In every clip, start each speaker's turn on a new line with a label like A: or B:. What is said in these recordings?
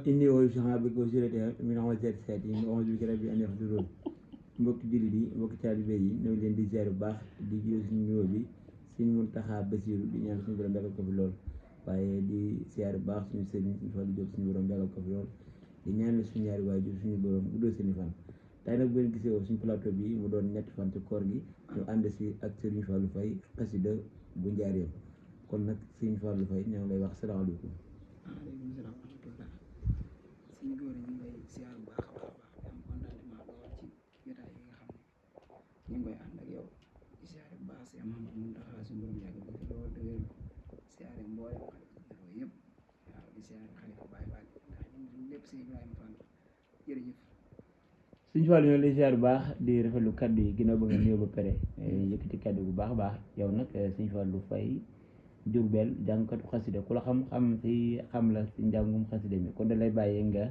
A: indi wooyu si xanaa bi ko surete mi na xama seet yi nga xama bi rab bi andi wax duróom mbokki jullit yi mbokki taalibe yi ñoo ngi leen di ziar bu baax di jiw suñu nuyoo bi suñu Muntaxa Basiru di ñaan suñu borom yàggal ko fi lool waaye di ziar bu baax suñu sëriñ suñu Fallu Jóob suñu borom yàggal ko fi lool di ñaan suñu ñaari waajur suñu borom guddal seeni fan tey nag bu ngeen gisee suñu plateau bi mu doon ñetti fan ci koor gi ñu ànd si ak Serigne Fallou Faye xasida bu njaareem kon nag Serigne Fallou Faye ñoo ngi lay wax salaamaaleykum.
B: waaleykum salaam wa rahmatulah suñu góor ñu ngi lay siyaar bu baax a baax am contentement lool ci jotaay yi nga xam ne ñu ngi koy ànd ak yow di siyaare bu baax si Mamadou Muntaxa suñu borom yàgg ko fi lool te wér siyaare mboolem xalifa yëpp waaw di siyaare xalifa Baye Fall ndax ñun lépp si Ibrahima Fall jërëjëf.
A: Serigne Fallou ñoo lay ziar bu baax di rafetlu kaddu yi ginnaaw ba nga nuyoo ba pare yëkkati kaddu bu baax a baax yow nag Serigne Fallou Faye Diourbel jàngkatu xasida ku la xam xam la si njàngum xasida mi kon da lay bàyyee nga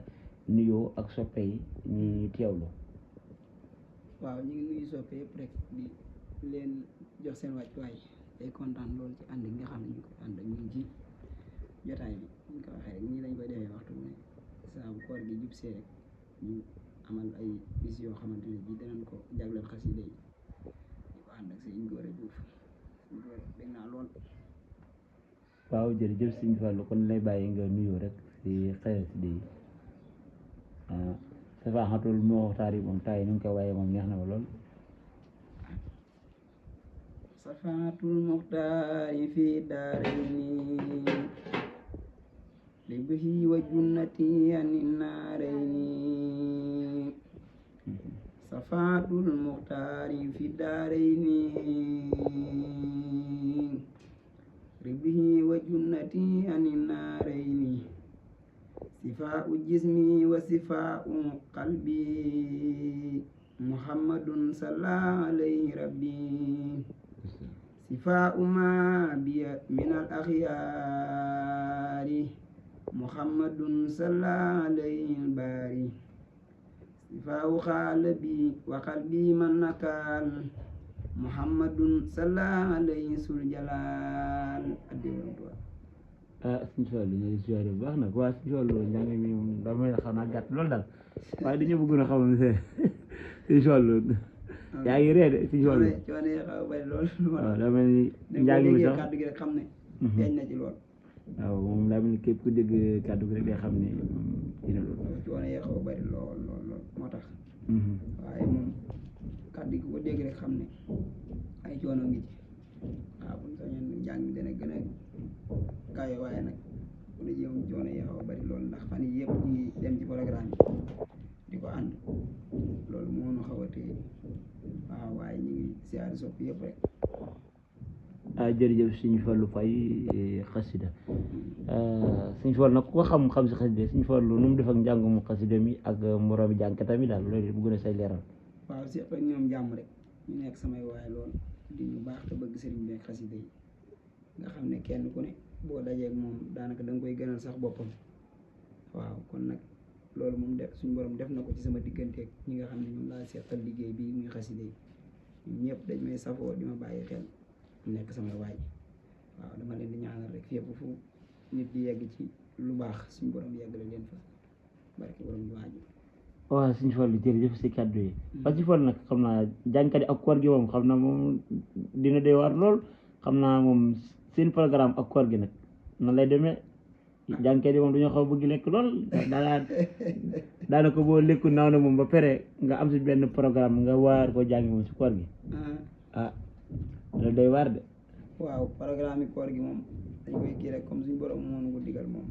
A: nuyoo ak soppe yi ñi teewlu.
B: waaw ñu ngi nuyu soppe yëpp rek di leen jox seen wàccuwaay day kontaan loolu ci ànd nga xam ne ñu ko ànd ak ñun ci jotaay bi ñu ko waxee rek nii lañ koy defee waxtu bu ne saa bu koor gi jub see rek ñu amal ay bis yoo xamante ne bii danañ ko jagleel xasida yi di ko ànd ak seen góor a Juuf suñu góor dégg naa lool.
A: waaw jërëjëf Serigne Fallou kon lay bàyyi nga nuyoo rek si xasida yi Safaaxatul Muxtaar yi moom taay ni nga ko waaye moom neex na ma lool.
B: Safaaxatul Muxtaar yi fii daarayni li bihi wa junnati ani naarayni Safaaxatul Muxtaar yi fii daarayni li bihi wa junnati ani naarayni sifaa'u jismi wa sifaa'u qalbi muhammadun salla alayhi rabbi sifaa'u ma biya min al axyaari muhammadun salla alayhi al baari sifaa'u xaalabi wa qalbi man nakaal muhammadun salla alayhi sul jalaal
A: Serigne Fallou ñu ngi ziar bu baax nag waa Serigne Fallou njàng mi moom damay xam naa gàtt loolu daal waaye dañoo bëggoon a xam ne Serigne Fallou yaa ngi ree de Serigne Fallou
B: coono yi xaw a bari lool
A: waaw daa mel ni njàng mi sax
B: kàddu gi rek xam ne feeñ na ci lool
A: waaw moom daa mel ni képp ku dégg kàddu gi rek day xam ne dina lool
B: coono yi xaw a bari lool moo tax waaye moom kàddu gi ko dégg rek xam ne ay coono ngi ci waaw buñ sañoon njàng mi dana gën a kawe waaye nag bu ne jéem coono yi xaw a bari lool ndax fan yi yëpp ñu ngi dem ci programme bi di ko ànd loolu moo ñu xaw a téye waaw waaye ñu ngi siyaari sopp yëpp rek.
A: jërëjëf Serigne Fallou Faye xasida Serigne Fallou nag ku ko xam si xasida Serigne Fallou nu mu def ak njàngum xasida mi ak moroomi jàngkatam yi daal loolu bu gën a say leeral.
B: waaw si ak ñoom jàmm rek ñu nekk samay waaye lool di ñu baax te bëgg sëriñ bi ak xasida yi nga xam ne kenn ku ne boo dajeeg moom daanaka da nga koy gënal sax boppam waaw kon nag loolu moom def suñu borom def na ko ci sama digganteeg ñi nga xam ne ñoom laa seqal liggéey bi muy xasida yi ñun ñëpp dañ may safoo di ma bàyyi xel nekk samay waay waaw dama leen di ñaanal rek fépp fu nit di yegg ci lu baax suñu borom yeggale leen fa barke borom bi waaj.
A: waaw Serigne Fallou jërëjëf si kàddu yi parce que Fallou nag xam naa jàngkat yi ak koor gi moom xam naa moom dina doy waar lool xam naa moom seen programme ak koor gi nag nan lay demee jàngkat yi moom dañoo xaw a bëgg lekk lool daanaka boo lekku naaw na moom ba pare nga am si benn programme nga waar ko jàngi moom si koor gi dina doy waar de.
B: waaw programme yi koor gi moom dañ koy kii rek comme suñu borom moo nu ko digal moom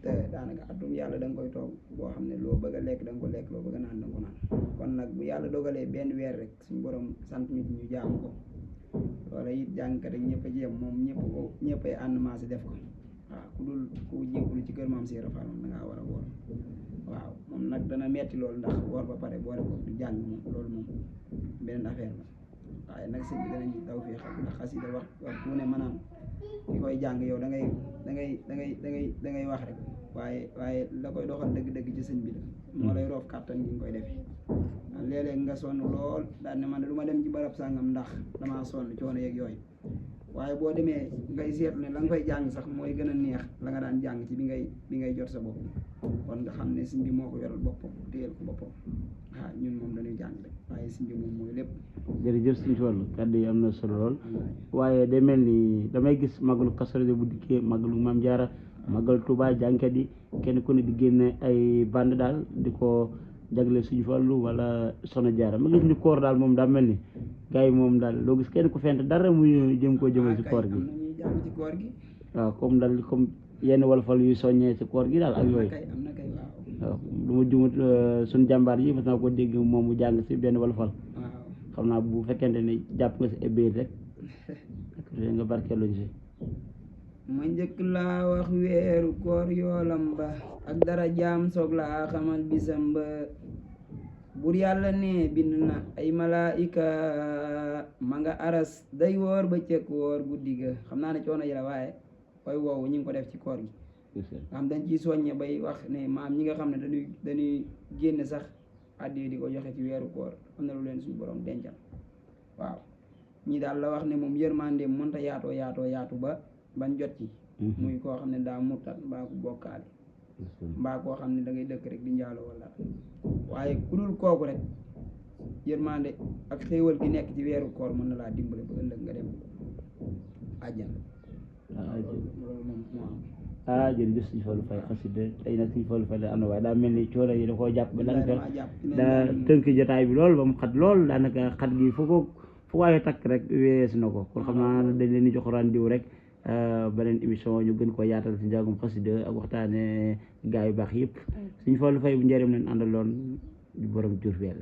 B: te daanaka atum yàlla da nga koy toog boo xam ne loo bëgg a lekk da nga ko lekk loo bëgg a naan da nga ko naan kon nag bu yàlla dogalee benn weer rek suñu borom sant ñu ñu jaamu ko loola it jàngkat ak ñëpp a ci yem moom ñëpp ay ànd maase def ko waaw ku dul ku jébbalu ci kër maam si rafal moom da ngaa war a woor waaw moom nag dana metti loolu ndax woor ba pare boole ko du jàng moom loolu moom beneen affaire la waaye nag sëñ bi danañ taw fii xam ndax xasida wax bu ne maanaam ki koy jàng yow da ngay wax rek waaye la koy doxal dëgg-dëgg ci sëñ bi la moo lay roof kàttan gi nga koy defee léeg-léeg nga sonn lool daal ne man du ma dem ci barab sàngam ndax damaa sonn coono yeeg yooyu waaye boo demee ngay seet ne la nga fay jàng sax mooy gën a neex la nga daan jàng ci bi ngay jot sa bopp kon nga xam ne sëñ bi moo ko yoral boppam téyel ko boppam waaw ñun moom dañuy jàng rek waaye sëñ bi moom mooy lépp.
C: jërëjëf sëñ Fallu kàddu yi am na solo lool waaye day mel ni damay gis magalu Kazu Rajab bu dikkee magalu Maam Jaara magal Tuubaa jàngkat yi kenn ku ne di génne ay band daal di ko jagle suñu Fallu wala Soxna Jaara ma gis ni koor daal moom daa mel ni gars yi moom daal doo gis kenn ku fent dara muy jëm koo jëmal ci koor gi
B: am na ñuy jàng ci koor gi
C: waaw comme daal comme yenn wolofal yu soññee ci koor gi daal ak yooyu
B: am na kay waaw
C: waaw lu ma jumut suñu jàmbaar yi mas naa ko dégg moom mu jàng si benn wolofal
B: waaw
C: xam naa bu fekkente ne jàpp nga si ebéer rek nga barkeeluñ si
B: ma njëkk laa wax weeru koor yoolam ba ak dara jaam soog laa xamal bisam ba bur yàlla ne bind na ay malaayika ma nga aras day woor ba cëkk woor guddi ga xam naa ne coono yi la waaye koy woowu ñu ngi ko def ci koor gi nga xam dañ ciy soññe bay wax ne maam ñi nga xam ne dañuy génn sax addi di ko joxe ci weeru koor am na lu leen suñu borom dencal waaw ñi daal la wax ne moom yërmandeem mënta yaatu ba bañ jot ci muy koo xam ne daa murtat mbaa ku bokkaale mbaa koo xam ne da ngay dëkk rek di njaaloo wala waaye ku dul kooku rek yërmande ak xéewal gi nekk ci weeru koor mën na laa dimbale ba ëllëg nga dem àjjana loolu moom moo am
C: jërëjëf sëñ Fallu Faye xasida tey nag sëñ Fallu Faye am na waaye daa mel ni coono yi da koo jàpp ba daanaka daa tënk jotaay bi lool ba mu xat lool daanaka xat gi fu waaye takk rek weesu na ko kon xam naa dañ leen di jox rendez-vous rek beneen émission ñu gën ko yaatal si njàngum xasida ak waxtaane gaa yu baax yëpp sëñ Fallu Faye bu njëriñ leen àndaloon di borom Jurbel